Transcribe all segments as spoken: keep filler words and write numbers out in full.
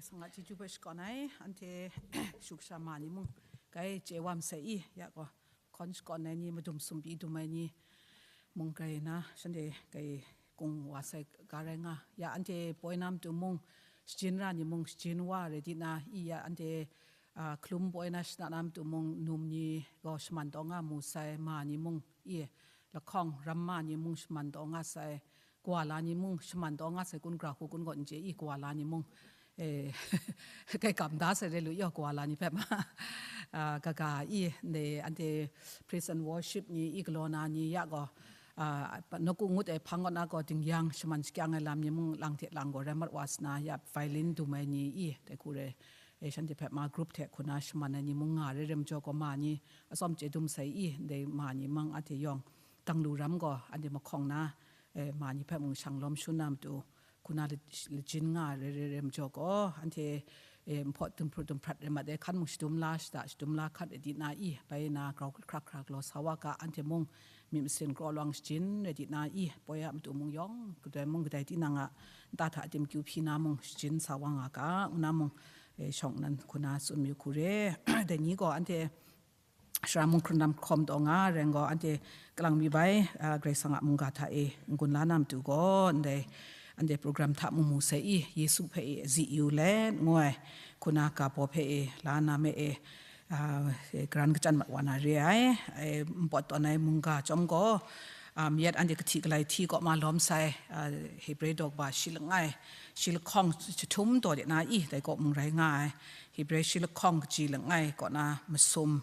Sanga chyeju hpe shakawn ai, anhte shu kasha ma ni mung, kai chye wa masai i, ya gaw, hkawn shakawn ai ni, madum sumbi dum ai ni mung, kai na, shanhte kai kung wa sai ga rai nga. Ya anhte poi na matu mung, shajin ra ni mung, shajin wa rai di na, i ya anhte, a, hkalum poi na shana na matu mung, num ni gaw shaman taw nga mu sai, ma ni mung, i lahkawng ram ma ni mung shaman taw nga sai, Kuala ni mung shaman taw nga sai, kun gra hku kun gaw n chye i, Kuala ni mung, eh, kai kam da sai re lu yaw, Kuala ni hpe ma, ah, kaga i, ne, anhte praise and worship ni i galaw na ni ya gaw, ah, pa- nawku ngut ai hpang kaw na gaw dingyang shaman shakyang ai lam ni mung lang hte lang gaw rai mat wa sa na, ya violin dum ai ni i, dai hku re, eh, shanhte hpe ma group hte hku na shaman ai ni mung nga re rem jaw gaw, ma ni atsawm chye dum sai i, dai ma ni mang anhte yawng, danglu ram gaw anhte mahkawng na, eh, ma ni hpe mung shang lawm shun na matu, hku na laj- lajin nga re re rem jaw gaw, anhte, eh, nhpaw dumhpru dumhprat re mat ai hkan mung shadum la shada, shadum la hkat re di na i, bai na grau hkra hkra galaw sa wa ga, anhte mung myit masin kraw lawang shajin re di na i, poi a matu mung yawng, kadai mung kadai tinang a nta hta tim kyu hpyi na mung shajin sa wa nga ga, ngu na mung, eh, shawng nan hku na tsun mayu hku re. Dai ni gaw anhte Sara mung hkrun lam hkawm taw nga, rai gaw, anhte kalang mi bai, a, Karai Kasang a mungga hta e n-gun la na matu gaw, ndai anhte program hta mung mu sai i, Yesu hpe e azi yu let, ngu ai, hku na ga baw hpe e la na me e, a, e, karan kachyan mat wa na re ai, e, npawt tawn ai mungga chyawm gaw, um, yet anhte kahti kalai hti kaw ma lawm sai, a, Hebre daw kaba shi langai, shi lahkawng jahtum taw de na i, dai kaw mung rai nga ai, Hebre shi lahkawng kaji langai kaw na masum,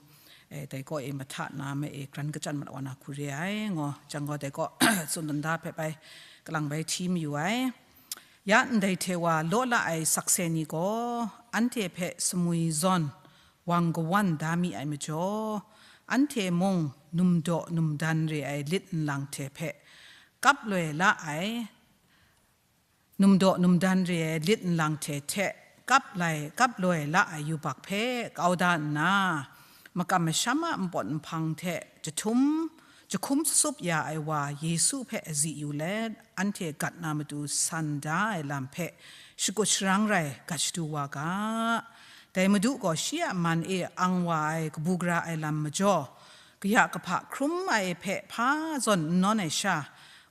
e, dai kaw e mahta na me e karan kachyan mat wa na hku re ai, ngu jang gaw, dai kaw tsun dunda hpe bai kalang bai hti mayu ai. Ya ndai hte wa law la ai sakse ni gaw, anhte hpe sumwi zawn wang kawan da mi ai majaw, anhte mung numdaw numdan re ai lit nlang hte hpe kap loi la ai, numdaw numdan re ai lit nlang hte hte kap lai, kap loi la ai yubak hpe kau da nna, makam masham a npawt nhpang hte jahtum, jahkum sasup ya ai wa Yesu hpe azi yu let, anhte gat na matu san da ai lam hpe shakut sharang rai gat shadu wa ga. Dai Madu gaw shi a man e ang wa ai kabu gara ai lam majaw, kaya kahpa hkrum ai hpe hpa zawn n nawn ai sha,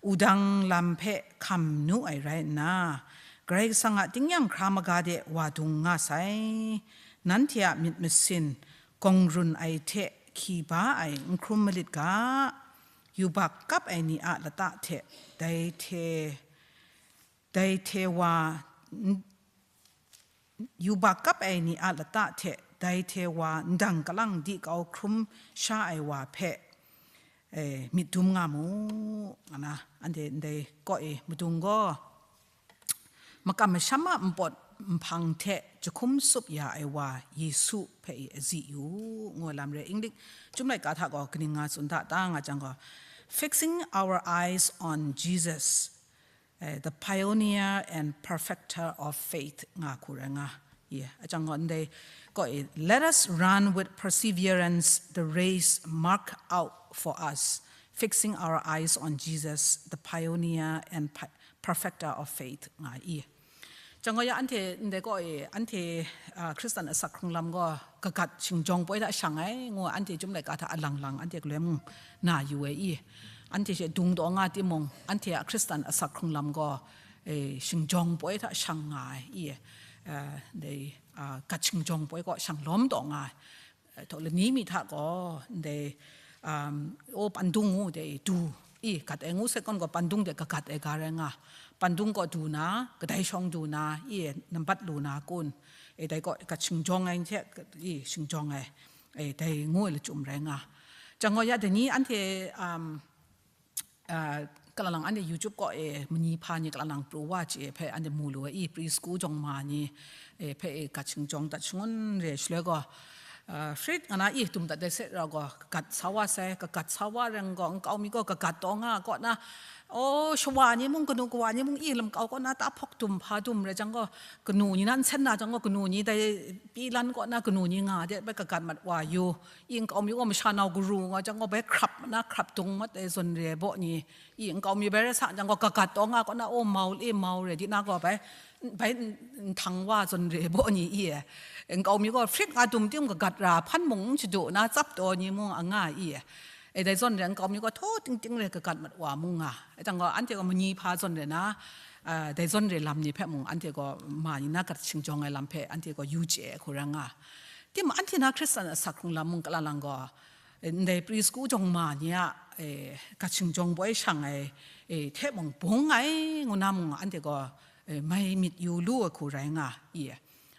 wudang lam hpe hkam nu ai rai nna, Karai Kasang a tingnyang hkra maga de wa dung nga sai. Nanhte a myit masin gawng run ai hte hki ba ai n hkrum malit ga, yubak kap ai ni a lata hte dai hte, dai hte wa n- yubak kap ai ni a lata hte dai hte wa ndang kalang di kau hkrum sha ai wa hpe, e, myit dum nga mu, nga na, anhte ndai kaw e madung gaw, makam masham a npawt nhpang hte jahkum sup ya ai wa Yesu hpe e azi yu, ngu ai lam re. English Chyum laika hta gaw kaning nga tsun da ta nga jang gaw, fixing our eyes on Jesus, eh, the pioneer and perfecter of faith, nga hku rai nga. Yeah, a jang gaw ndai kaw e, let us run with perseverance the race marked out for us, fixing our eyes on Jesus, the pioneer and pi- perfecter of faith, nga i. Jang gaw ya anhte ndai kaw e, anhte, ah, Hkristan asak hkrung lam gaw kagat shingjawng poi hta shang ai, ngu anhte Chyum laika hta alang lang anhte galoi mung na yu ai i. Anhte she dung taw nga timung, anhte a Hkristan asak hkrung lam gaw, e, shingjawng poi hta shang nga ai i, eh, dai, ah, gat shingjawng poi kaw shang lawm taw nga ai. Eh, htaw lani mi hta gaw, ndai, um, o, pandung ngu de du, i, gat ai ngu sai kawn gaw, pandung de kagat ai ga rai nga, pandung kaw du na, kadai shawng du na, i, nambat lu na kun, e, dai kaw gat shingjawng ai hte, i, shingjawng ai, e, dai ngu ai lachyum rai nga. Jang gaw ya dai ni anhte, um, ah, kalalang anhte YouTube kaw e mani hpa ni kalalang pru wa chye hpe anhte mu lu ai, i, preschool jawng ma ni, e, hpe e gat shingjawng dat shangun re shaloi gaw, ah, hprit nga na, i, tum dat dai se rau gaw, kagat sa wa sai, kagat sa wa rai gaw, nkau mi gaw kagat taw nga kaw na, o, shawa ni mung, kanu kawa ni mung, i, lamkau kaw na, ta hpawk dum hpa dum rai jang gaw, kanu ni na nsen na jang gaw, kanu ni dai pyi lan kaw na, kanu ni nga de bai kagat mat wa yu, i, nkau mi gaw masha nau garu nga jang gaw, bai hkrap na hkrap dung mat ai zawn re ai baw ni, i, nkau mi bai rai sa jang gaw, kagat taw nga kaw na, o, mau le mau re di na gaw bai, bai n-, nhtang wa zawn re baw ni i, nkau mi gaw hprit nga dum tim kagat ra, hpan mung n shadu na, tsap taw ni mung a nga i, e, dai zawn re nkau mi gaw htaw ting ting re kagat mat wa mung nga. E jang gaw, anhte gaw manyi hpa zawn re na, a, dai zawn re lam ni hpe mung, anhte gaw ma ni na gat shingjawng ai lam hpe, anhte gaw yu chye ai hku rai nga. Tim anhte na Hkristan asak hkrung lam mung kala lang gaw, ndai pri sagu jawng ma ni a, e, gat shingjawng poi shang ai, e, hte mung bung ai ngu na mung, anhte gaw, e, mai myit yu lu ai hku rai nga i,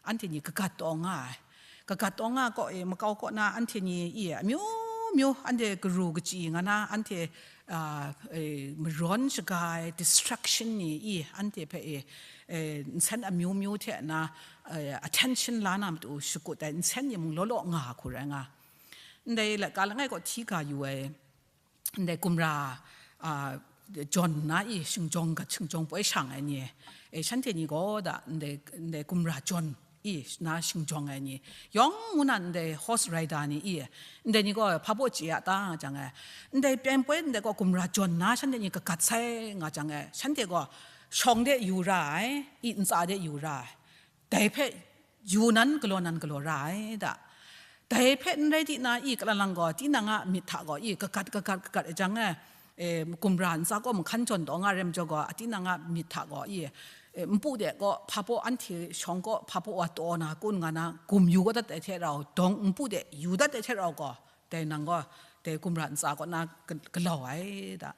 anhte ni kagat taw nga ai. Kagat taw nga kaw e, makau kaw na anhte ni i, amyu myu anhte garu kachyi nga na, anhte, a, e, marawn shaga ai distraction ni i, anhte hpe e, e, nsen amyu myu hte na, e, attention la na matu shakut ai nsen ni mung law law nga ai hku rai nga. Ndai laika langai kaw hti ga yu ai, ndai gumra, a, jawn na i shingjawng gat shingjawng poi shang ai ni, e, shanhte ni gaw da, ndai, ndai gumra jawn i na shingjawng ai ni, yawng ngu na ndai horse rider ni i, ndai ni gaw hpa baw chye a ta nga jang e, ndai pyain poi ndai gaw gumra jawn na shanhte ni kagat sai nga jang e, shanhte gaw shawng de yu ra ai, i ntsa de yu ra ai. Dai hpe yu nan galaw nan galaw ra ai da. Dai hpe n rai di na i, kala lang gaw, tinang a myit hta gaw i, kagat, kagat, kagat e jang e, e, gumra ntsa gaw mahkan jawn taw nga re majaw gaw, a tinang a myit hta gaw i, e, npu de gaw hpa baw anhte shawng gaw hpa baw wa taw na kun nga na, gum yu gaw dat ai hte rau, dawng npu de yu dat ai hte rau gaw, dai nang gaw, dai gumra ntsa kaw na ga-, galau ai da.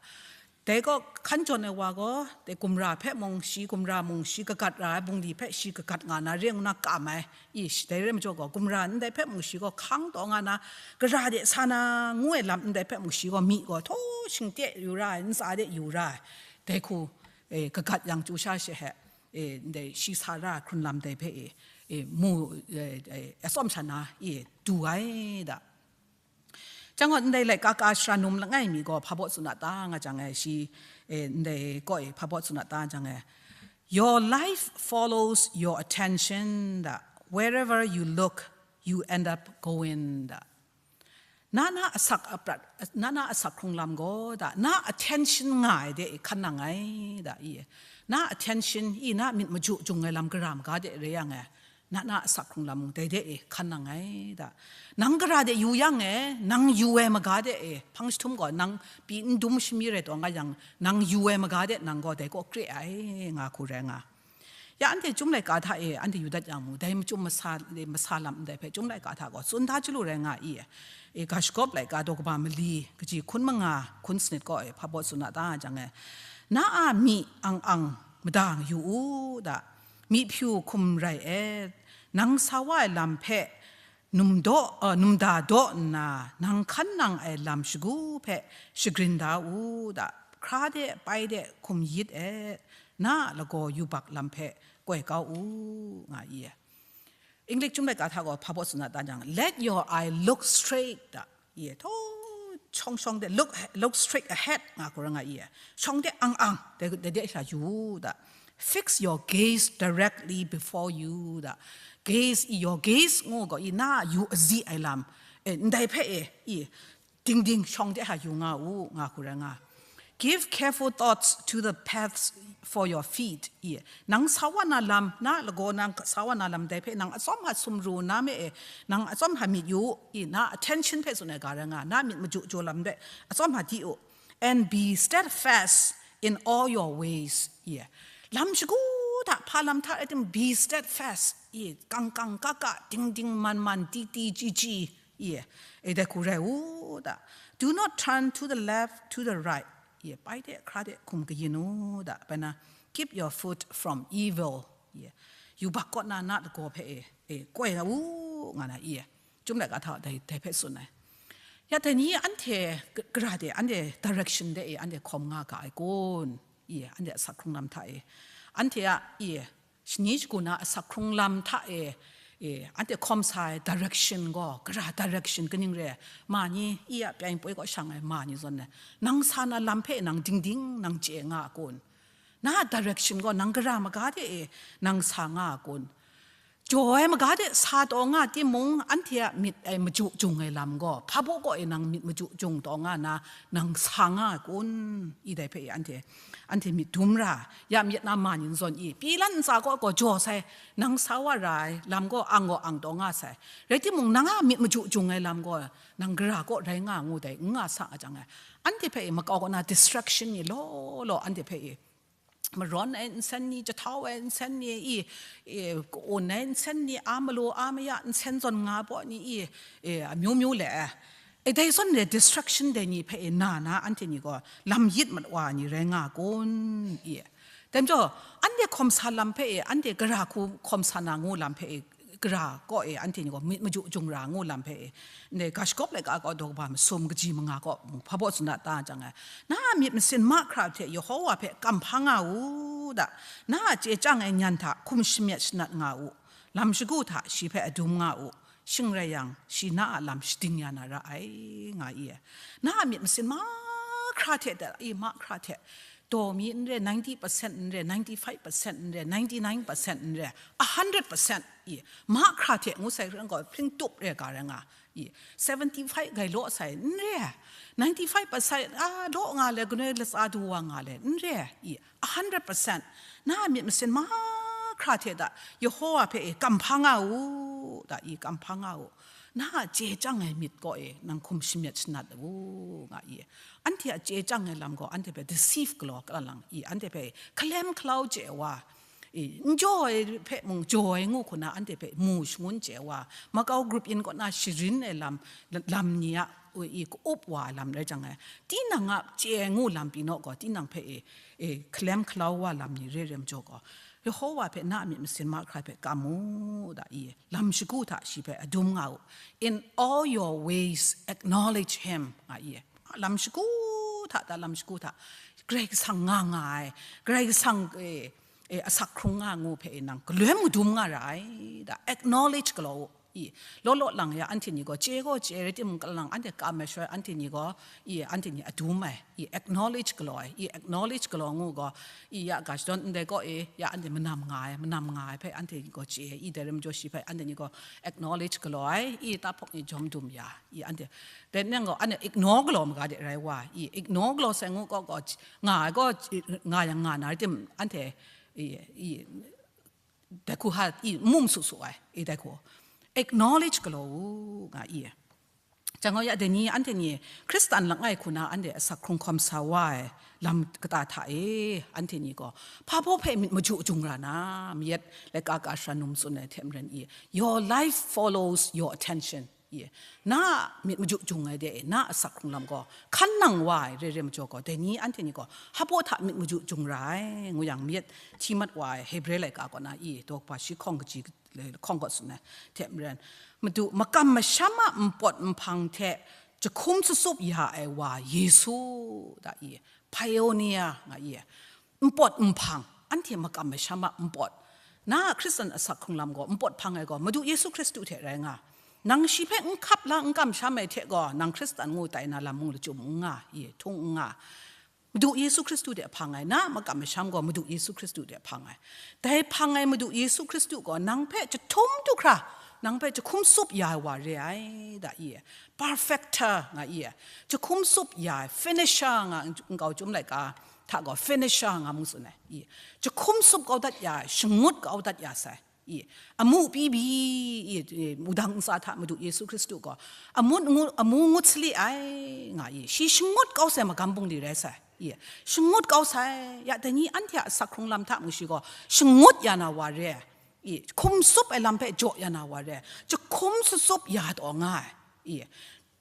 Dai gaw hkan jawn ai wa gaw, dai gumra hpe mung shi, gumra mung shi kagat ra ai bungli hpe shi kagat nga na re ngu na kam ai. I, shi dai re majaw gaw, gumra ndai hpe mung shi gaw hkang taw nga na, gara de sa na ngu ai lam ndai hpe mung shi gaw myi gaw htaw shingte yu ra ai, ntsa de yu ra ai. Dai hku, e, kagat yang chyu sha she he, e, ndai shi sa ra ai hkrun lam dai hpe, e, e, mu, e, e, atsawm sha na, e, du ai da. Jang gaw, ndai laika ka shara num langai mi gaw hpa baw tsun a ta nga jang e, shi, e, ndai kaw e hpa baw tsun a ta jang e, "Your life follows your attention," da, "Wherever you look, you end up going," da. Na, na asak aprat, na, na asak hkrung lam gaw da, na attention nga ai de e hkan nang ai da, i. Na attention i, na myit maju jung ai lam gara maga de re yang e, na, na asak hkrung lam mung dai de e hkan nang ai da. Nang gara de yu yang e, nang yu ai maga de e, hpang jahtum gaw nang pyi n dum shami rai taw nga yang, nang yu ai maga de nang gaw dai kaw kre ai nga hku rai nga. Ya anhte Chyum laika hta e anhte yu dat yang mung, dai machyum masa, masa lam ndai hpe Chyum laika hta gaw tsun da chyalu rai nga i? E, ga shagawp laika daw kaba mali, kaji hkun manga, hkun sanit kaw e hpa baw tsun a ta nga jang e, na a myi ang ang mada yu u da, myi hpyu hkum rai e, nang sa wa ai lam hpe num daw, uh, numda daw nna, nang hkan nang ai lam shagu hpe shagrin da u da, hkra de, pai de, hkum yit e, na a lagaw yubak lam hpe koi kau u, nga i e. English Chyum laika hta gaw hpa baw tsun a ta jang, "Let your eye look straight," da, i e, htaw shawng shawng de, "Look, look straight ahead," nga hku rai nga i e. Shawng de ang ang, de, de, de sha yu u da. "Fix your gaze directly before you," da. Gaze i, your gaze ngu gaw i, na yu azi ai lam, e, ndai hpe e, i, ding ding shawng de ha yu nga u, nga hku rai nga. "Give careful thoughts to the paths for your feet," i, nang sa wa na lam, na lagaw nang sa wa na lam dai hpe nang atsawm ha sumru na me e, nang atsawm ha myit yu u, i, na attention hpe tsun ai ga rai nga, na myit maju jaw lam de atsawm ha di u. "And be steadfast in all your ways," i, lam shagu hta, hpa lam hta rai tim, "Be steadfast," i, kang kang ka ka, ding ding man man, ti ti chyi chyi, i, e, dai hku rai u da. "Do not turn to the left, to the right," i, pai de, hkra de, hkum kayin u da. Bai na, "Keep your foot from evil," i, yubak kaw na na lagaw hpe e, e, koi u, nga na i e. Chyum laika hta dai, dai hpe tsun ai. Ya dai ni anhte g-, gara de, anhte direction de e, anhte hkawm nga ga ai kun? I, anhte asak hkrung lam hta e, anhte a, i, shani shagu na asak hkrung lam hta e, e, anhte hkawm sa ai direction gaw, gara direction kaning re? Ma ni, i a pyaing poi kaw shang ai ma ni zawn e, nang sa na lam hpe nang ding ding nang chye nga a kun? Na a direction gaw nang gara maga de e nang sa nga a kun? jaw ai maga de sa taw nga timung, anhte a myit ai maju jung ai lam gaw, hpa baw kaw e nang myit maju jung taw nga na, nang sa nga ai kun? I dai hpe e anhte, anhte myit dum ra, ya myit na ma ni n zawn i, pyi lan ntsa kaw gaw jaw sai, nang sa wa ra ai lam gaw ang gaw ang taw nga sai. Rai timung, nang a myit maju jung ai lam gaw, nang gara kaw rai nga ngu dai, n nga sa nga jang e, anhte hpe e makau kaw na distraction ni law law, anhte hpe e marawn ai nsen ni, jahtau ai nsen ni, i, i, ka-un ai nsen ni, a malu a maya nsen zawn nga baw ni, i, i, amyu myu le, e dai zawn re distraction dai ni hpe e na na, anhte ni gaw lam yit mat wa ni rai nga kun? I, dai majaw, anhte hkawm sa lam hpe e, anhte gara hku hkawm sa na ngu lam hpe e, gara kaw e anhte ni gaw myit maju jung ra ngu lam hpe e, ndai ga shagawp laika kaw daw kaba masum kaji manga kaw hpa baw tsun da ta jang e, na a myit masin mahkra hte Yehova hpe kam hpa nga u da, na a chye chyang ai nyan hta hkum shamyet shanat nga u, lam shagu hta shi hpe adum nga u, shing rai yang, shi na a lam shading ya na ra ai, nga i e. Na a myit masin mahkra hte da i, mahkra hte, daw mi n re, ninety percent n re, ninety-five percent n re, ninety-nine percent n re, a hundred percent i, mahkra hte ngu sai ren gaw, hpring tup re ga rai nga i, seventy-five gai law sai n re, ninety-five percent a law nga le, ganoi latsa du wa nga le n re i, a hundred percent na a myit masin mahkra hte da Yehova hpe e kam hpa nga u, da i, kam hpa nga u. Na a chye chyang ai myit kaw e nang hkum shamyet shanat u, nga i. Anhte a chye chyang ai lam gaw anhte hpe deceive galaw kala lang i, anhte hpe hkalem hkalau chye wa, i, n jaw ai hpe mung jaw ai ngu hku na anhte hpe mu shangun chye wa, makau grup yin kaw na sharin ai lam, lam ni a, i, ka-up wa ai lam rai jang e, tinang a chye ai ngu lam pyi naw gaw, tinang hpe e, e, hkalem hkalau wa lam ni re re majaw gaw, Yehova hpe na a myit masin mahkra hpe kam u, da i, lam shagu hta shi hpe adum nga u. In all your ways acknowledge him, nga i. Lam shagu hta, da lam shagu hta, Karai Kasang nga nga ai, Karai Kasang, e, e, asak hkrung nga ngu hpe e nang galoi madum nga ra ai, da acknowledge galaw u. I, law law lang ya anhte ni gaw chye gaw chye rai timung, kalang anhte kam ai shaloi anhte ni gaw, i, anhte ni adum ai, i, acknowledge galaw ai, i, acknowledge galaw ngu gaw, i, ya ga shadawn ndai kaw e, ya anhte manam nga ai, manam nga ai hpe anhte ni gaw chye ai, i, dai rai majaw shi hpe anhte ni gaw acknowledge galaw ai, i, tahpawk ni jawm dum ya, i, anhte, dai nang gaw anhte ignore galaw maga de rai wa, i, ignore galaw sai ngu gaw, gaw, nga ai gaw, nga yang nga na rai tim, anhte, i, i, dai hku ha i, mum su su ai, i, dai hku acknowledge galaw u, nga i. Jang gaw ya dai ni, anhte ni Hkristan langai hku na anhte asak hkrung hkawm sa wa ai lam kata hta e, anhte ni gaw hpa baw hpe myit maju jung ra na, mayat laika ka sara num tsun ai hte maren i, your life follows your attention. Ye, na a myit maju jung ai de, na a asak hkrung lam gaw hkan nang wa ai re re majaw gaw, dai ni anhte ni gaw hpa baw hta myit maju jung ra ai, ngu yang myit hti mat wa ai Hebre laika kaw na i, daw kaba shi hkawng kaji lahkawng kaw tsun ai hte maren, Madu, makam masham a npawt nhpang hte jahkum sutsup ya ai wa Yesu, da i, pioneer nga i, npawt nhpang, anhte makam masham a npawt. Na a Hkristan asak hkrung lam gaw, npawt hpang ai gaw, Madu Yesu Hkristu hte rai nga. Nang shi hpe n hkap la, n kamsham ai hte gaw, nang Hkristan ngu tai na lam mung lachyum n nga, i, htung n nga. Madu Yesu Hkristu de hpang ai, na a makam masham gaw, Madu Yesu Hkristu de hpang ai. Dai hpang ai Madu Yesu Hkristu gaw, nang hpe jahtum du hkra, nang hpe jahkum tsup ya ai wa re ai, da i. Perfecter nga i. Jahkum tsup ya ai, finisher nga n-, nkau chyum laika hta gaw, finisher nga mung tsun ai. I, jahkum tsup kau dat ya ai, shangut kau dat ya sai. I, amu pyi pyi, i, i, wudang ntsa hta Madu Yesu Hkristu gaw, amu ngu-, amu ngut sali ai, nga i, shi shangut kau sai magam bungli rai sai. I, shangut kau sai, ya dai ni anhte a asak hkrung lam hta mung shi gaw, shangut ya na wa re. I, hkum tsup ai lam hpe jaw ya na wa re. Jahkum sutsup ya taw nga ai. I,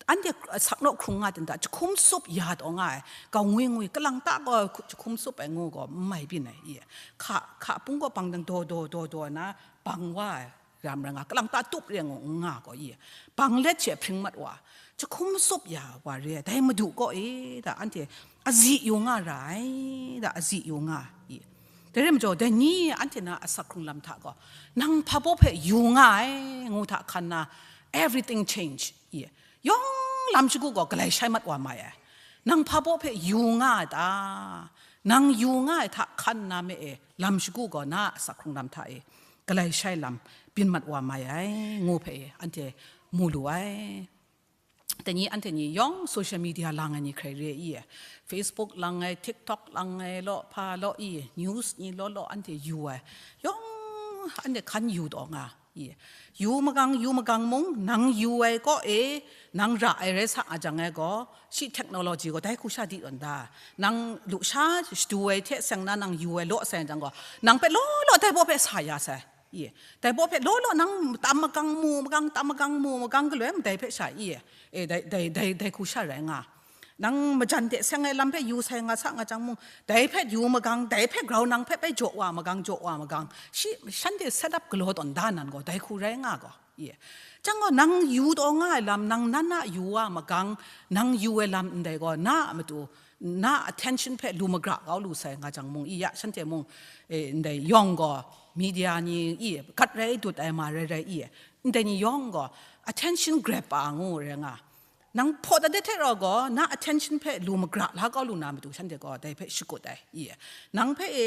anhte asak naw hkrung nga ten ta, jahkum tsup ya taw nga ai, kau ngwi ngwi, kalang ta gaw jahkum tsup ai ngu gaw, n mai byin ai, i. Hka, hka pung gaw bang dang daw, daw, daw, daw na, bang wa ai, ram rai nga, kalang ta tup re ngu n nga gaw, i. Bang let she hpring mat wa, jahkum tsup ya wa re, dai Madu gaw, e, da, anhte azi yu nga ra ai, da, azi yu nga, i. Dai rai majaw, dai ni anhte na asak hkrung lam hta gaw, nang hpa baw hpe yu nga ai, ngu hta hkan na, everything change, i. Yawng lam shagu gaw galai shai mat wa mai ai. Nang hpa baw hpe yu nga ai ta? Nang yu nga ai hta hkan na me e, lam shagu gaw na a asak hkrung lam hta e, galai shai lam byin mat wa mai ai, ngu hpe anhte mu lu ai. Dai ni anhte ni yawng social media lang ai ni hkrai re i, Facebook lang ai, TikTok lang ai law, hpa law i, news ni law law anhte yu ai. Yawng anhte hkan yu taw nga i. Yu magang, yu magang mung, nang yu ai kaw e, nang ra ai rai sa nga jang ai gaw, shi technology gaw dai hku sha di tawn da. Nang lusha shadu ai hte seng na nang yu ai law sai jang gaw, nang hpe law law dai baw hpe sa ya sai. Ye. Dai baw hpe law law nang tam magang mu magang, tam magang mu magang galoi madai hpe sha ye. E, dai, dai, dai, dai hku sha rai nga. Nang majan de seng ai lam hpe yu sai nga sa nga jang mung, dai hpe yu magang, dai hpe grau nang hpe bai jaw wa magang, jaw wa magang. Shi, shanhte set up galaw tawn da nan gaw, dai hku rai nga gaw. Ye. Jang gaw, nang yu taw nga ai lam, nang na na yu wa magang, nang yu ai lam ndai gaw, na a matu, na attention hpe lu magra kau lu sai nga jang mung, i ya, shanhte mung, eh, ndai yawng gaw, media ni, i, gat rai dut ai ma rai rai, i, ndai ni yawng gaw, attention grab pa ngu rai nga. Nang hpaw dat de hte rau gaw, na attention hpe lu magra la kau lu na matu, shanhte gaw dai hpe shakut ai, i. Nang hpe, e,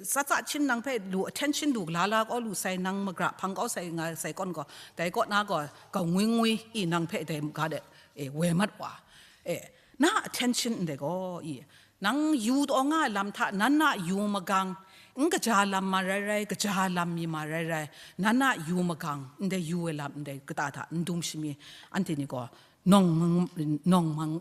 tsa tsa hchin nang hpe lu attention lu la la kau lu sai, nang magra hpang kau sai nga sai kawn gaw, dai kaw na gaw, kau ngwi ngwi, i, nang hpe dai ga de, e, woi mat wa. E, na attention ndai gaw, i, nang yu taw nga ai lam hta, nan na yu magang, n kaja lam ma rai rai, kaja lam mi ma rai rai, nan na yu magang, ndai yu ai lam ndai kata hta n dum shami, anhte ni gaw, nawng mang, nawng mang,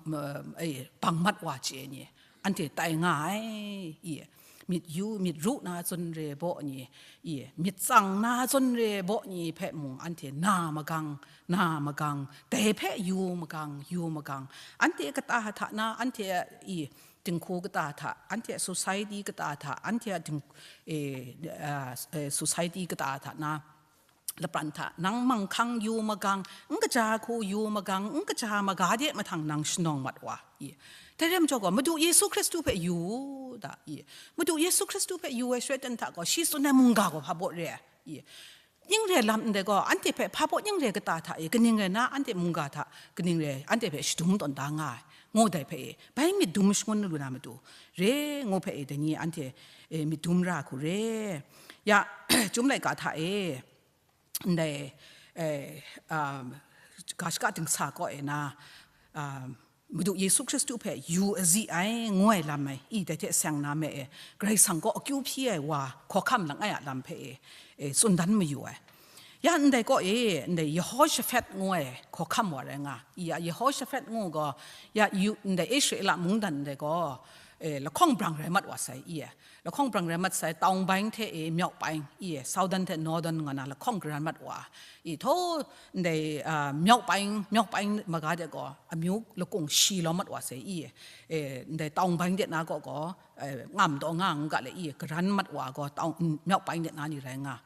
eh, bang mat wa chye ni, anhte tai nga ai, i, myit yu, myit ru na zawn re baw ni, i, myit tsang na zawn re baw ni hpe mung anhte na magang, na magang, dai hpe yu magang, yu magang, anhte kata hta na, anhte, i, dinghku kata hta, anhte society kata hta, anhte a ding, eh, ah, eh, society kata hta na, lapran hta, nang manghkang yu magang, n kaja hku yu magang, n kaja maga de mahtang nang shanawng mat wa, i. Dai rai majaw gaw, Madu Yesu Hkristu hpe yu da, i. Madu Yesu Hkristu hpe yu ai shawt dan hta gaw, shi tsun ai mungga gaw hpa baw re ai, i. Ning re lam ndai gaw, anhte hpe hpa baw ning re kata hta, i, kaning rai na, anhte mungga hta, kaning re, anhte hpe shadum tawn da nga ai, ngu dai hpe, i, bai myit dum shangun lu na matu, re, ngu hpe, i, dai ni anhte, e, myit dum ra hku re. Ya, Chyum laika hta e, ndai, eh, um, ga shaka dingsa kaw e na, um, Madu Yesu Hkristu hpe yu azi ai, ngu ai lam ai, i dai hte seng na me e, Karai Kasang kaw akyu hpyi ai wa hkawhkam langai a lam hpe e, e, tsun dan mayu ai. Ya ndai kaw e, ndai Yehoshaphat ngu ai hkawhkam wa rai nga, i ya Yehoshaphat ngu gaw, ya yu, ndai Israela mungdan ndai gaw, e, lahkawng brang rai mat wa sai, i e. Lahkawng brang rai mat sai, tawng bai hte e, myauk bai, i e, southern hte northern nga na lahkawng karan mat wa, i, thaw, ndai, a, myauk bai, myauk bai maga de gaw, amyu lakung shi lawm mat wa sai, i e, e, ndai tawng bai de na gaw gaw, e, ngam taw nga ngu ga le, i e, karan mat wa gaw, tawng, myauk bai de na ni rai nga.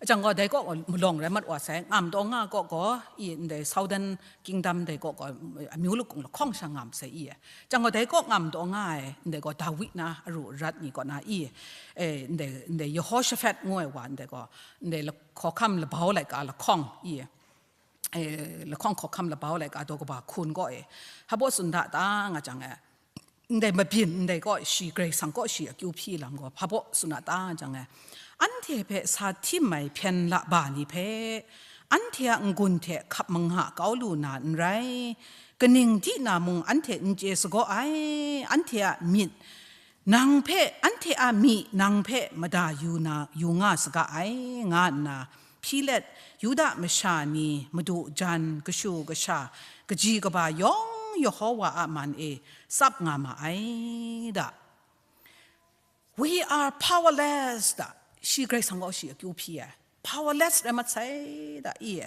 Jang gaw, dai kaw malawng rai mat wa sai, ngam taw nga kaw gaw, i ndai Southern Kingdom dai kaw gaw, amyu lakung lahkawng sha ngam sai i. Jang gaw, dai kaw ngam taw nga ai, ndai gaw Dawi na aru arat ni kaw na i, e, ndai, ndai Yehoshaphat ngu ai wa ndai gaw, ndai la-, hkawhkam labau laika lahkawng i, e, lahkawng hkawhkam labau laika daw kaba hkun kaw e, hpa baw tsun da ta nga jang e, ndai mabyin ndai kaw shi, Karai Kasang kaw shi akyu hpyi lam gaw, hpa baw tsun a ta jang e, anhte hpe sa htim ai hpyen laba ni hpe, anhte a n-gun hte hkap manga kau lu na n rai, kaning di na mung anhte n chye sagaw ai, anhte a myit nang hpe, anhte a myi nang hpe mada yu na, yu nga saga ai, nga nna, Pilat, Yuda masha ni, madu jan, kashu kasha, kaji kaba yawng Yehowa a man e tsap nga ma ai da. We are powerless da. Shi Karai Kasang gaw shi akyu hpyi ai. Powerless rai mat sai da i.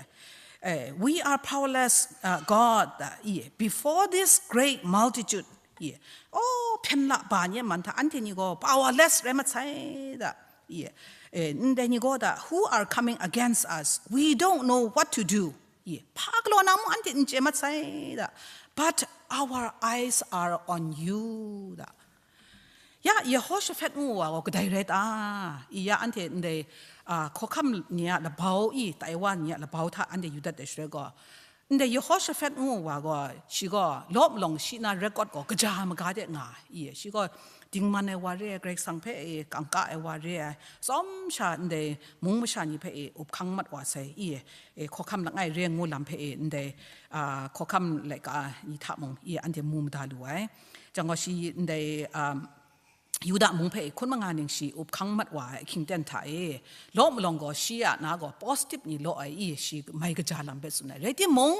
Eh, we are powerless, uh, God da i. Before this great multitude i. Oh, hpyen laba ni a man hta anhte ni gaw powerless rai mat sai da i. Eh, ndai ni gaw da, who are coming against us? We don't know what to do. I, hpa galaw na mung anhte n chye mat sai da. But our eyes are on you da. Ya, Yehoshaphat ngu wa gaw kadai rai ta? I ya anhte ndai, a, hkawhkam ni a labau i, Taiwan ni a labau hta anhte yu dat ai shaloi gaw, ndai Yehoshaphat ngu wa gaw, shi gaw law malawng shi na record gaw kaja maga de nga ai. I, shi gaw dingman ai wa re ai, Karai Kasang hpe e kangka ai wa re ai, tsawm sha ndai mung masha ni hpe e up hkang mat wa sai i, e, hkawhkam langai re ngu lam hpe e ndai, a, hkawhkam laika ni hta mung i anhte mu mada lu ai. Jang gaw shi ndai, um, Yuda mung hpe hkun manga ning shi up hkang mat wa ai ahkying ten hta e, law malawng gaw shi a na gaw positive ni law ai i, shi mai kaja lam hpe tsun ai. Rai timung,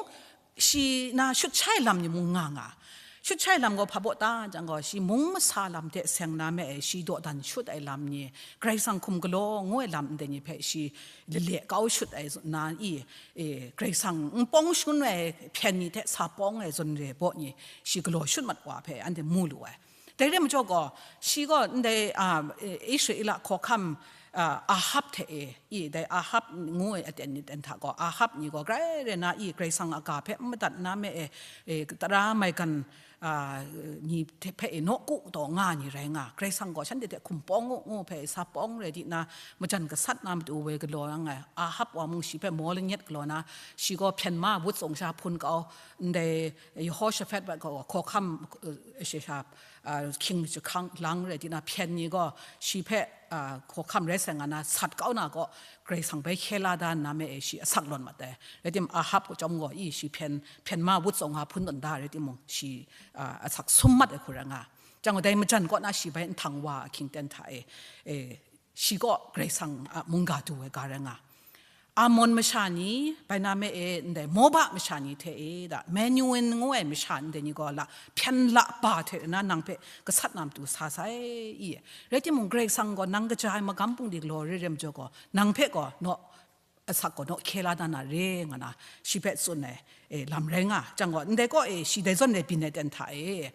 shi na shut shai lam ni mung nga nga. Shut shai lam gaw hpa baw ta jang gaw, shi mung masa lam hte seng na me ai, shi dawdan shut ai lam ni, Karai Kasang hkum galaw ngu ai lam ndai ni hpe shi lale kau shut ai na i, e, Karai Kasang npawng shangun ai hpyen ni hte sa pawng ai zawn re baw ni, shi galaw shut mat wa hpe anhte mu lu ai. Dai re majaw gaw, shi gaw ndai, a, Israela hkawhkam, a, Ahab hte e, i, dai Ahab ngu ai aten ni ten hta gaw, Ahab ni gaw grai re na i, Karai Kasang a ga hpe n madat na me e, e, tara maigan, a, ni hte hpe e nawku taw nga ni rai nga, Karai Kasang gaw shanhte hte hkum pawng u ngu hpe e sa pawng rai di na, majan gasat na matu woi galaw yang ai, Ahab wa mung shi hpe maw lanyet galaw na, shi gaw hpyen ma wut tsawng sha hpun kau, ndai Yehoshaphat wa gaw hkawhkam, e, shi sha, a, hkying jahkang lang rai di na, hpyen ni gaw shi hpe, a, hkawhkam rai sai nga na sat kau na gaw, Karai Kasang bai hkye la da nna me e shi asak lawn mat ai. Rai timung, Ahab gaw chyawm gaw, i, shi hpyen, hpyen ma wut tsawng nga hpun tawn da rai timung, shi, a, asak sum mat ai hku rai nga. Jang gaw dai majan kaw na shi bai nhtang wa ahkying ten hta e, e, shi gaw Karai Kasang a mungga du ai ga rai nga. Amon masha ni, bai na me e, ndai Moba masha ni hte e, da, Manuin ngu ai masha ndai ni gaw la, hpyen la ba hte na nang hpe gasat na matu sa sai i. Rai timung, Karai Kasang gaw nang kaja ai magam bungli galaw re re majaw gaw, nang hpe gaw naw, asak gaw naw hkye la da na re nga na, shi hpe tsun ai, e, lam rai nga. Jang gaw, ndai kaw e, shi dai zawn rai byin ai ten hta e,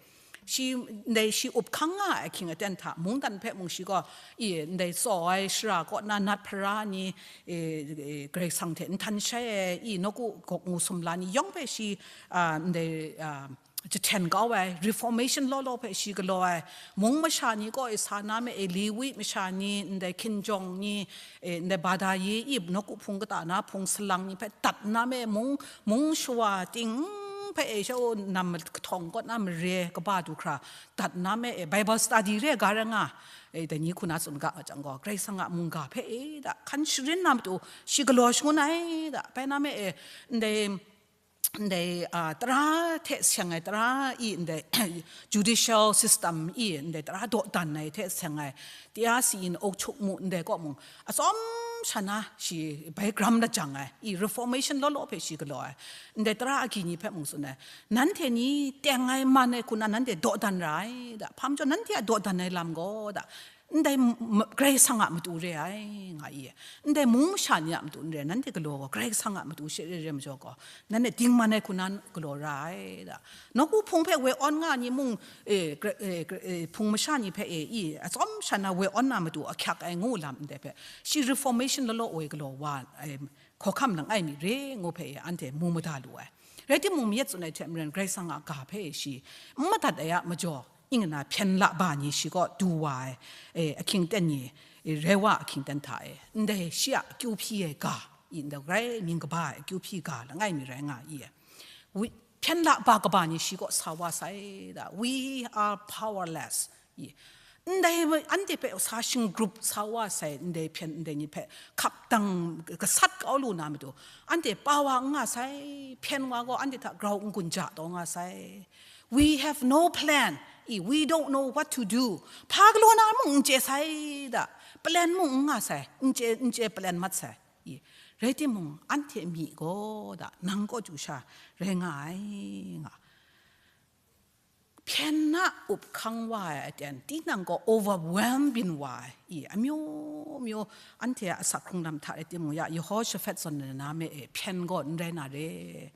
shi, ndai shi up hkang nga ai ahkying aten hta, mungdan hpe mung shi gaw, i, ndai tsaw ai shara kaw na nat hpara ni, e, e, Karai Kasang hte nhtan shai ai, i, nawku gawk ngu sumla ni yawng hpe shi, a, ndai, a, jahten kau ai, Reformation law law hpe shi galaw ai, mung masha ni kaw e sa na me e, Lewi masha ni, ndai hkinjawng ni, e, ndai bada ye i nawku hpung kata na hpung salang ni hpe dat na me, mung, mung shawa ting hpe e, shau nam kahtawng kaw na mare kaba du hkra dat na me e, Bible study re ga rai nga, e, dai ni hku na tsun ga nga jang gaw, Karai Kasang a mungga hpe e, da, hkan sharin na matu shi galaw shangun ai, da, bai na me e, ndai, ndai, a, tara hte seng ai, tara i ndai judicial system i ndai tara dawdan ai hte seng ai, tia si in ok chuk mu ndai kaw mung, atsawm sha na shi bai gram lajang ai, i Reformation law law hpe shi galaw ai, ndai tara agyi ni hpe mung tsun ai, nanhte ni teng ai man ai hku na nanhte dawdan ra ai, da, hpa majaw nanhte a dawdan ai lam gaw, da, ndai m-, m-, Karai Kasang a matu re ai, nga i, ndai mung masha ni a matu n re, nanhte galaw gaw, Karai Kasang a matu she re re majaw gaw, nanhte dingman ai hku na galaw ra ai, da. Nawku hpung hpe woi awn nga ni mung, e, Karai-, e, Karai-, e, hpung masha ni hpe e, i, atsawm sha na woi awn na matu ahkyak ai ngu lam ndai hpe, shi Reformation law law woi galaw wa ai, hkawhkam langai mi re ngu hpe e, anhte mu mada lu ai. Rai timung, mayat tsun ai hte maren, Karai Kasang a ga hpe e shi n madat ai a majaw, ing na hpyen la ba ni shi kaw du wa ai, e, ahkying ten ni, e, rai wa ahkying ten hta e, ndai shi a akyu hpyi ai ga, i ndai rai mying kaba ai akyu hpyi ga langai mi rai nga i e. Wi-, hpyen la ba kaba ni shi kaw sa wa sai, da, "We are powerless," i. Ndai ma-, anhte hpe sa shingrup sa wa sai, ndai hpyen ndai ni hpe hkap dang gasat kau lu na matu, anhte power n nga sai, hpyen wa gaw anhte hta grau n-gun ja taw nga sai. "We have no plan," i, "We don't know what to do." Hpa galaw na mung n chye sai, da, plan mung n nga sai, n chye, n chye plan mat sai, i. Rai timung, anhte myi gaw, da, nang kaw chyu sha rai nga ai, nga. Hpyen na up hkang wa ai aten, tinang gaw overwhelm byin wa ai, i, amyu myu, anhte a asak hkrung lam hta rai timung, ya Yehoshaphat zawn na me e, hpyen gaw n rai na re.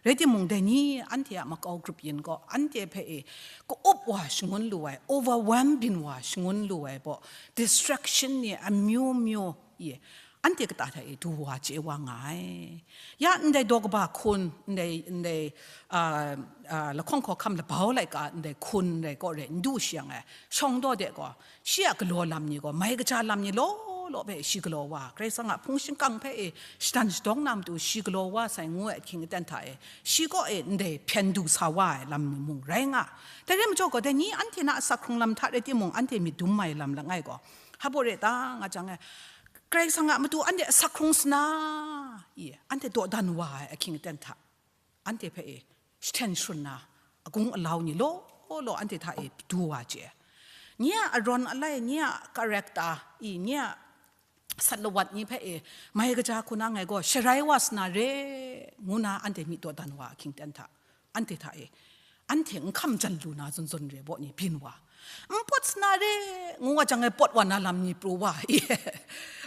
Rai timung, dai ni anhte a makau grup yin gaw, anhte hpe e, ka-up wa shangun lu ai, overwhelm byin wa shangun lu ai baw, distraction ni amyu myu, i, anhte kata hta e du wa chye wa nga ai. Ya ndai daw kaba hkun, ndai, ndai, a, a, lahkawng hkawhkam labau laika ndai hkun rai kaw rai n du shi yang ai, shawng daw de gaw, shi a galaw lam ni gaw, mai kaja lam ni law law hpe shi galaw wa, Karai Kasang a hpung shingkang hpe e shatan shadawng na matu shi galaw wa sai ngu ai ahkying aten hta e, shi kaw e ndai hpyen du sa wa ai lam ni mung rai nga. Dai re majaw gaw, dai ni anhte na asak hkrung lam hta rai timung, anhte myit dum ai lam langai gaw, hpa baw re ta nga jang e, Karai Kasang a matu anhte asak hkrung sana, i, anhte dawdan wa ai ahkying aten hta, anhte hpe e jahten sharun na, agung alau ni law law anhte hta e du wa chye. Nye a arawn alai, nye a character, i, nye a sat lawat ni hpe e mai kaja hku na ngai gaw sharai wa sana re, ngu na anhte myit dawdan wa ahkying aten hta, anhte hta e, anhte n hkam jan lu na zawn zawn re baw ni byin wa. N pawt sana re, ngu wa jang e pawt wa na lam ni pru wa, i,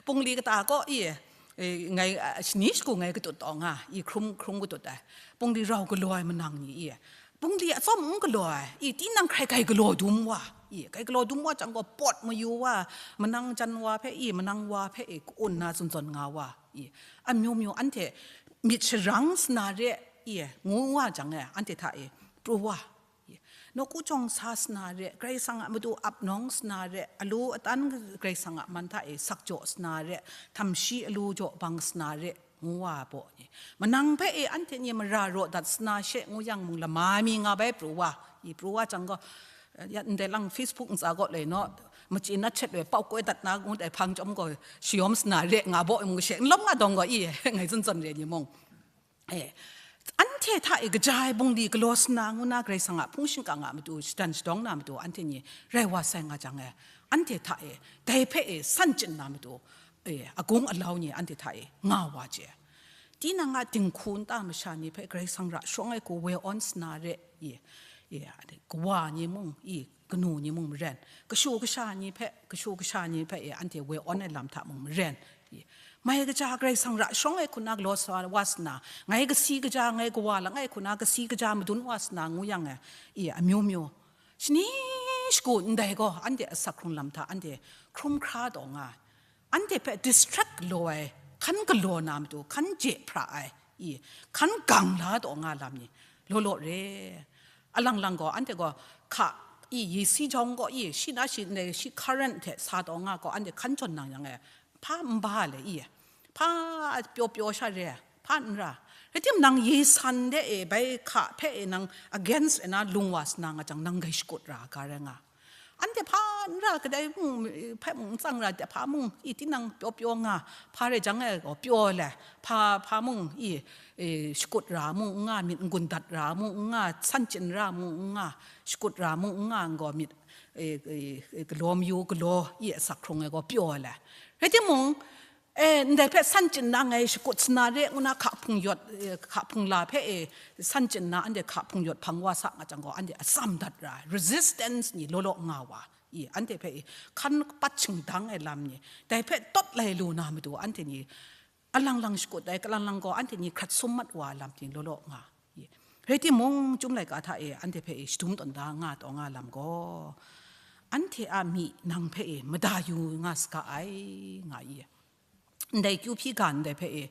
pungli kata kaw, i, e, ngai, a, shani shagu ngai katut taw nga, i, hkrum, hkrum katut ai. Pungli rau galaw ai manang ni, i, pungli atsawm n galaw ai, i, tinang hkrai kai galaw dum wa, i, kai galaw dum wa jang gaw pawt mayu wa, manang jan wa hpe, i, manang wa hpe, i, ka-un na zawn zawn nga wa, i, amyu myu anhte myit sharang sana re, i, ngu wa jang e, anhte hta e pru wa. Nawku jawng sa sana re, Karai Kasang a matu ap nawng sana re, alu atan Karai Kasang a man hta e sak jaw sana re, htam shi alu jaw bang sana re, ngu wa baw ni. Manang hpe e anhte ni mara raw dat sana she ngu yang mung lama mi nga bai pru wa, i pru wa jang gaw, ya ndai lang Facebook ntsa gaw le naw, machyi na chet we pau koi dat na ngu dai hpang chyawm gaw shayawm sana re nga baw mung she n lawm nga dawng gaw i, ngai zawn zawn re ni mung. E, anhte hta e kaja ai bungli galaw sana ngu na Karai Kasang a hpung shingkang a matu shatan shadawng na matu anhte ni rai wa sai nga jang e, anhte hta e dai hpe e san chyin na matu, e, agung alau ni anhte hta e nga wa chye. Tinang a dinghku nta masha ni hpe Karai Kasang ra shawng ai hku woi awn sana re, i, i, kawa ni mung, i, kanu ni mung maren, kashu kasha ni hpe, kashu kasha ni hpe, e, anhte woi awn ai lam hta mung maren, i, mai kaja Karai Kasang ra shawng ai hku na galaw sa wa sana, ngai kasi kaja, ngai kawa langai hku na kasi kaja madun wa sana ngu yang e, i, amyu myu. Shani shagu ndai gaw, anhte asak hkrung lam hta anhte hkrum hkra taw nga ai. Anhte hpe distract galaw ai, hkan galaw na matu, hkan je hpra ai, i, hkan gang la taw nga lam ni, law law re. Alang lang gaw, anhte gaw hka, i, yi si jawng gaw, i, shi na shi ndai shi current hte sa taw nga gaw, anhte hkan jawn nang yang e, hpa n ba le, i, hpa pyaw pyaw sha re, hpa n ra. Rai timung nang yi san de e, bai hka hpe e nang against e na lung wa sana nga jang, nang grai shakut ra ga rai nga. Anhte hpa n ra, kadai mung, hpe mung n tsang ra, de hpa mung, i, tinang pyaw pyaw nga, hpa rai jang e gaw pyaw le, hpa, hpa mung, i, e, shakut ra mung n nga, myit n-gun dat ra mung n nga, san chyin ra mung n nga, shakut ra mung n nga, n gaw myit, e, e, e, galaw mayu galaw, i, asak hkrung e gaw pyaw le. Rai timung, e, ndai hpe san chyin na ngai shakut sana re ngu na hka hpung yawt, e, hka hpung la hpe, e, san chyin na anhte hka hpung yawt hpang wa sa nga jang gaw, anhte atsam dat ra ai, resistance ni law law nga wa, i, anhte hpe, i, hkan pat shingdang ai lam ni, dai hpe tawt lai lu na matu anhte ni alang lang shakut ai, kalang lang gaw anhte ni hkrat sum mat wa ai lam ni law law nga, i. Rai timung, Chyum laika hta e anhte hpe, i, shadum tawn da nga taw nga lam gaw, anhte a myi nang hpe, i, mada yu nga saga ai, nga i. Ndai akyu hpyi ga ndai hpe, e,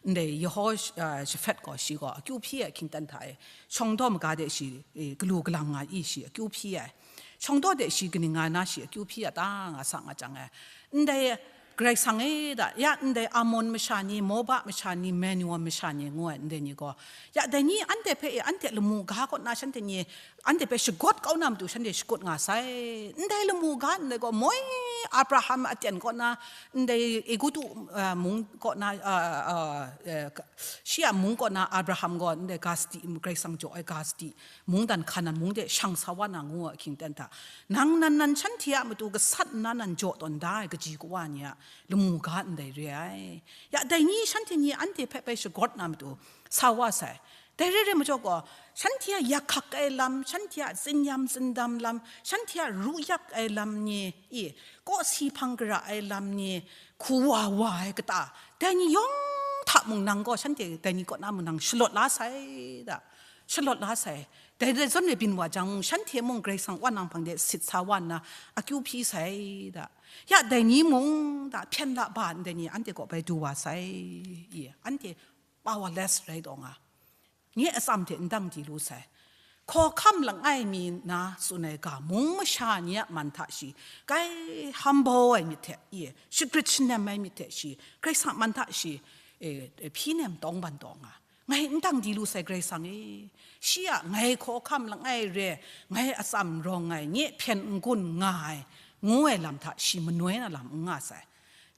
ndai Yehoshafat gaw, shi gaw akyu hpyi ai hkying aten hta e, shawng daw maga de shi, e, galu galang nga i, shi akyu hpyi ai. Shawng daw de shi kaning nga na shi akyu hpyi a ta nga sa nga jang e, ndai Karai Kasang e da, ya ndai Amon masha ni, Moba masha ni, Manuan masha ni ngu ai ndai ni gaw, ya dai ni anhte hpe, e, anhte lamu ga kaw na shanhte ni anhte hpe shagawt kau na matu shanhte shakut nga sai. Ndai lamu ga ndai gaw moi Abraham aten kaw na, ndai Egutu, ah, mung kaw na, ah, ah, eh, ka-, shi a mung kaw na Abraham gaw ndai ga sadi, Karai Kasang jaw ai ga sadi, mungdan Hkanan mung de shang sa wa na ngu ai hkying aten hta, nang nan nan shanhte a matu gasat nna nan jaw tawn da ai kaji kawa ni a lamu ga ndai re ai. Ya dai ni shanhte ni anhte hpe bai shagawt na matu sa wa sai. Dai re ai majaw gaw, shanhte a yak hkak ai lam, shanhte a tsinyam tsindam lam, shanhte a ru yak ai lam ni, i, kawsi hpang gara ai lam ni, hku wa wa ai kata, dai ni yawng hta mung nang gaw, shanhte dai ni kaw na mung nang shalawt la sai da, shalawt la sai. Dai dai zawn e byin wa jang mung, shanhte mung Karai Kasang wan nang hpang de sit sa wa nna, akyu hpyi sai da. Ya dai ni mung da, hpyen la ba ndai ni anhte kaw bai du wa sai, i, anhte powerless rai taw nga. Nye atsam hte n dang di lu sai. Hkawhkam langai mi na tsun ai ga, mung masha ni a man hta shi, grai humble ai myit hte, i, shagrit shanem ai myit hte shi, Karai Kasang a man hta shi, e, e, hpyi nem tawng ban taw nga. Ngai n dang di lu sai, Karai Kasang e, shi a ngai hkawhkam langai re, ngai atsam rawng ai, nye hpyen n gun nga ai, ngu ai lam hta shi manoi na lam n nga sai.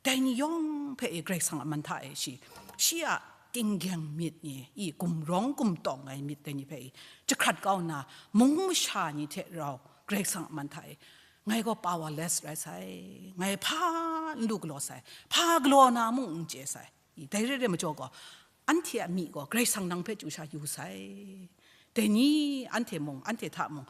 Dai ni yawng hpe e Karai Kasang a man hta e shi, shi a tinggyeng myit ni, i gumrawng gumtawng ai myit dai ni hpe i jahkrat kau nna, mung masha ni hte rau Karai Kasang a man hta e, ngai gaw powerless rai sai, ngai hpa n lu galaw sai, hpa galaw na mung n chye sai. I, dai re re majaw gaw, anhte a myi gaw Karai Kasang nang hpe chyu sha yu sai. Dai ni anhte mung, anhte hta mung,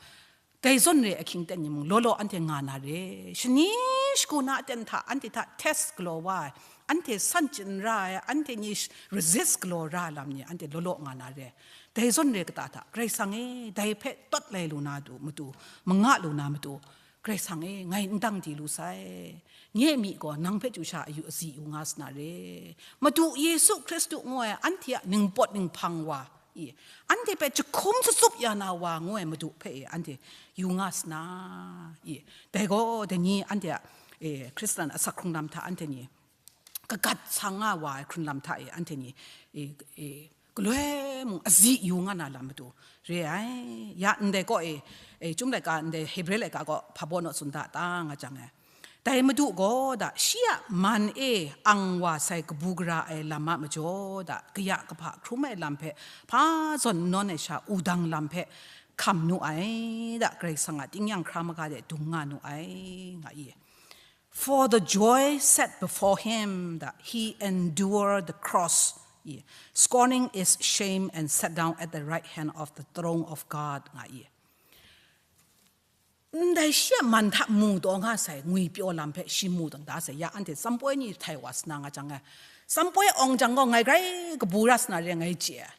dai zawn re ahkying ten ni mung, law law anhte nga na re. Shani shagu na aten hta, anhte hta test galaw wa ai, anhte san chyin ra ai, anhte ni sh-, resist galaw ra ai lam ni, anhte law law nga na re. Dai zawn re kata hta, Karai Kasang e, dai hpe tawt lai lu na du, matu, manga lu na matu, Karai Kasang e, ngai n dang di lu sai. Nye myi gaw nang hpe chyu sha ayu azi yu nga sa na re. Madu Yesu Hkristu ngu ai anhte a ningpawt ninghpang wa, i, anhte hpe jahkum tsatsup ya na wa ngu ai Madu hpe e anhte yu nga sa na, i, dai gaw dai ni anhte a, e, Hkristan asak hkrung lam hta anhte ni kagat sa nga wa ai hkrun lam hta e anhte ni, e, e, galoi mung azi yu nga na lam matu re ai. Ya ndai kaw e, e, Chyum laika ndai Hebre laika kaw hpa baw naw tsun da ta nga jang e, dai Madu gaw da shi a man e ang wa sai kabu gara ai lam a majaw da, kaya kahpa hkrum ai lam hpe hpa zawn n nawn ai sha wudang lam hpe hkam nu ai da, Karai Kasang a tingnyang hkra maga de dung nga nu ai, nga i. For the joy set before him, that he endured the cross, scorning its shame, and sat down at the right hand of the throne of God, nga i. Ndai shi a man hta mu taw nga sai, ngwi pyaw lam hpe shi mu tawn da sai, ya anhte tsampoi ni htai wa sa na nga jang e, tsampoi awng jang gaw ngai grai kabu ra sa na re ngai chye ai.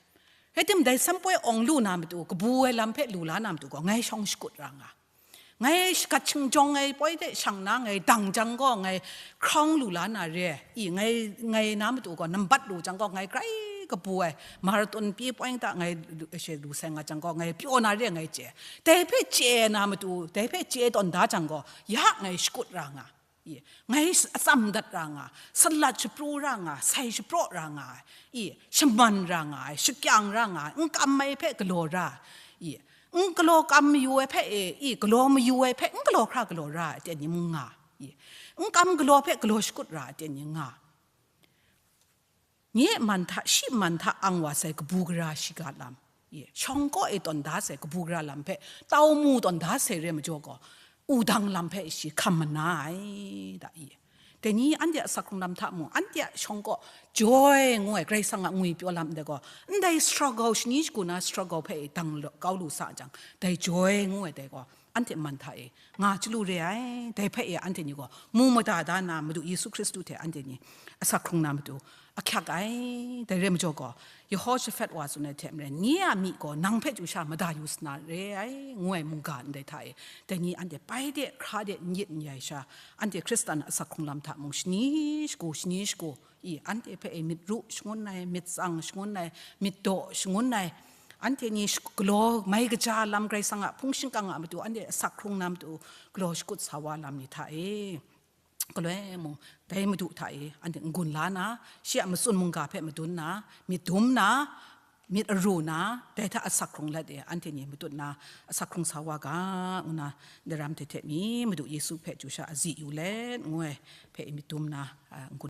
Rai tim, dai tsampoi awng lu na matu, kabu ai lam hpe lu la na matu gaw, ngai shawng shakut ra nga. Ngai shagat shingjawng ai poi hte shang na ngai dang jang gaw, ngai crown lu la na re, i, ngai, ngai na matu gaw nambat lu jang gaw, ngai grai kabu ai, marathon pyi poi ta ngai lu, she lu sai nga jang gaw, ngai pyaw na re ngai chye. Dai hpe chye na matu, dai hpe chye tawn da jang gaw, ya ngai shakut ra nga. I, ngai s-, atsam dat ra nga, salat shapru ra nga, sai shapraw ra nga ai, i, shaman ra nga ai, shakyang ra nga ai, n kam ai hpe galaw ra, i, n galaw kam mayu ai hpe e, i, galaw mayu ai hpe n galaw hkra galaw ra ai, ten ni mung nga, i, n kam galaw hpe galaw shakut ra ai, ten ni nga. Nye man hta, shi man hta ang wa sai kabu gara shiga lam, i, shawng kaw e tawn da sai kabu gara lam hpe, tau mu tawn da sai re majaw gaw, wudang lam hpe shi hkam mana ai, da i. Dai ni anhte a asak hkrung lam hta mung, anhte a shawng kaw joy ngu ai, Karai Kasang a ngwi pyaw lam ndai gaw, ndai struggle, shani shagu na struggle hpe e dang kau lu sa jang, dai joy ngu ai dai gaw, anhte man hta e nga chyalu re ai, dai hpe e anhte ni gaw mu mada da na, Madu Yesu Hkristu hte anhte ni asak hkrung na matu ahkyak ai. Dai re majaw gaw, Yehoshaphat wa tsun ai hte maren, nye a myi gaw nang hpe chyu sha mada yu sa na re ai, ngu ai mungga ndai hta e, dai ni anhte bai de, hkra de, n yit n yai sha, anhte Hkristan asak hkrung lam hta mung shani shagu, shani shagu, i, anhte hpe e myit ru shangun ai, myit tsang shangun ai, myit daw shangun ai, anhte ni sh-, galaw mai kaja lam, Karai Kasang a hpung shingkang a matu, anhte asak hkrung na matu galaw shakut sa wa lam ni hta e, galoi mung, dai Madu hta e, anhte n-gun la na, shi a matsun mungga hpe madun na, myit dum na, myit aru na, dai hta asak hkrung let e, anhte ni matut na, asak hkrung sa wa ga, ngu na, daram hte hte mi, Madu Yesu hpe chyu sha azi yu let, ngu ai hpe myit dum na, a, n-gun